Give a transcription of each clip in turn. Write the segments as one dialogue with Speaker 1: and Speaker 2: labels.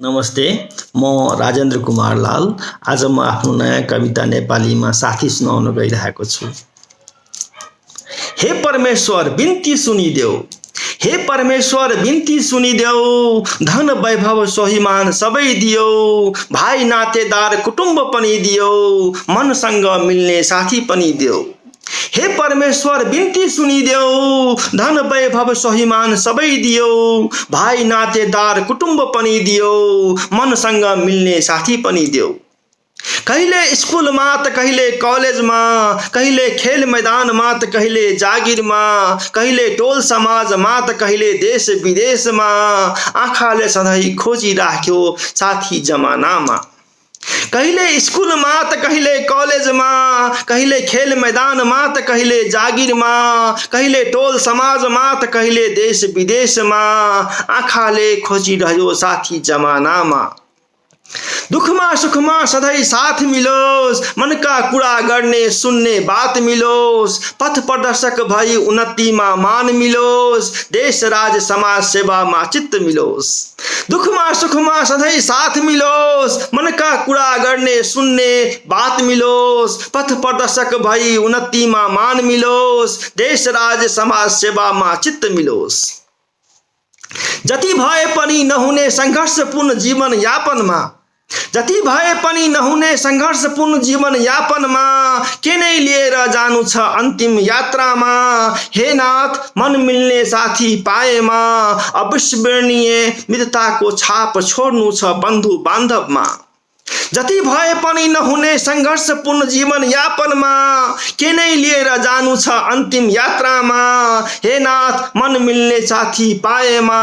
Speaker 1: नमस्ते, म राजेन्द्र कुमार लाल। आज म आफ्नो नयाँ कविता नेपालीमा साथी सुनाउन गइरहेको छु। हे परमेश्वर बिन्ती सुनिदेऊ, हे परमेश्वर बिन्ती सुनिदेऊ, धन वैभव स्वाभिमान सबै दियो, भाइ नातेदार कुटुम्ब पनि दियो, मनसँग मिल्ने साथी पनि देऊ। हे परमेश्वर बिन्ती सुनिदेऊ, धन वैभव स्वाभिमान सबै दियो, भाइ नातेदार कुटुम्ब पनि दियो, मनसँग मिल्ने साथी पनि देऊ। कहिले स्कुलमा त कहिले कलेजमा, कहिले खेल मैदानमा त कहिले जागिरमा, कहिले टोल समाजमा त कहिले देश विदेशमा, आँखाले सधैँ खोजिराख्यो साथी जमानामा। कहिले स्कुलमा त कहिले कलेजमा, कहिले खेल मैदानमा त कहिले जागिरमा, कहिले टोल समाजमा त कहिले देश विदेशमा, आँखाले खोजिरह्यो साथी जमानामा। दुखमा सुखमा सधैँ साथ मिलोस्, मनका कुरा गर्ने सुन्ने बात मिलोस्, पथ प्रदर्शक भई उन्नतिमा मान मिलोस्, देश राज समाज सेवामा चित्त मिलोस्। दुखमा सुखमा सधैँ साथ मिलोस्, मनका कुरा गर्ने सुन्ने बात मिलोस्, पथ प्रदर्शक भई उन्नतिमा मान मिलोस्, देश राज समाज सेवामा चित्त मिलोस्। जति भए पनि नहुने संघर्षपूर्ण जीवन यापनमा, जति भए पनि नहुने संघर्षपूर्ण जीवन यापनमा, के नै लिएर जानु छ अन्तिम यात्रामा। हे नाथ मन मिल्ने साथी पाएमा, अविस्मरणीय मित्रताको छाप छोड्नु छ बन्धु बान्धवमा। जति भए पनि नहुने संघर्षपूर्ण जीवन यापनमा, के नै लिएर जानु छ अन्तिम यात्रामा। हे नाथ मन मिल्ने साथी पाएमा,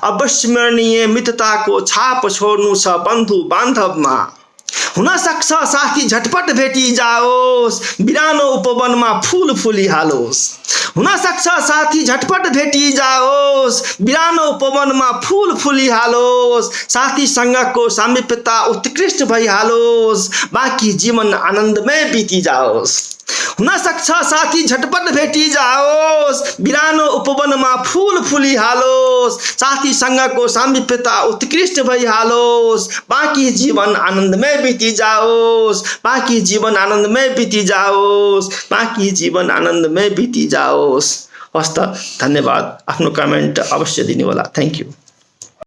Speaker 1: अविस्मरणीय मित्रताको छाप छोड्नु छ बन्धु बान्धवमा। हुन सक्छ साथी झटपट भेटी जाओस्, बिरानो उपवनमा फूल फुलिहालोस्। हुन सक्छ साथी झटपट भेटी जाओस्, बिरानो उपवनमा फूल फुलिहालोस्, साथीसँगको सामिप्यता उत्कृष्ट भइहालोस्, बाँकी जीवन आनन्दमय बिति जाओस्। हुन सक्छ साथी झटपट भेटी जाओस्, बिरानो उपवनमा फूल फुलिहालोस्, साथीसँगको सामिप्यता उत्कृष्ट भइहालोस्, बाँकी जीवन आनन्दमय बिति जाओस्, बाँकी जीवन आनन्दमय बिति जाओस्, बाँकी जीवन आनन्दमय बिति जाओस्। हस्त धन्यवाद। आफ्नो कमेन्ट अवश्य दिनु होला। Thank you.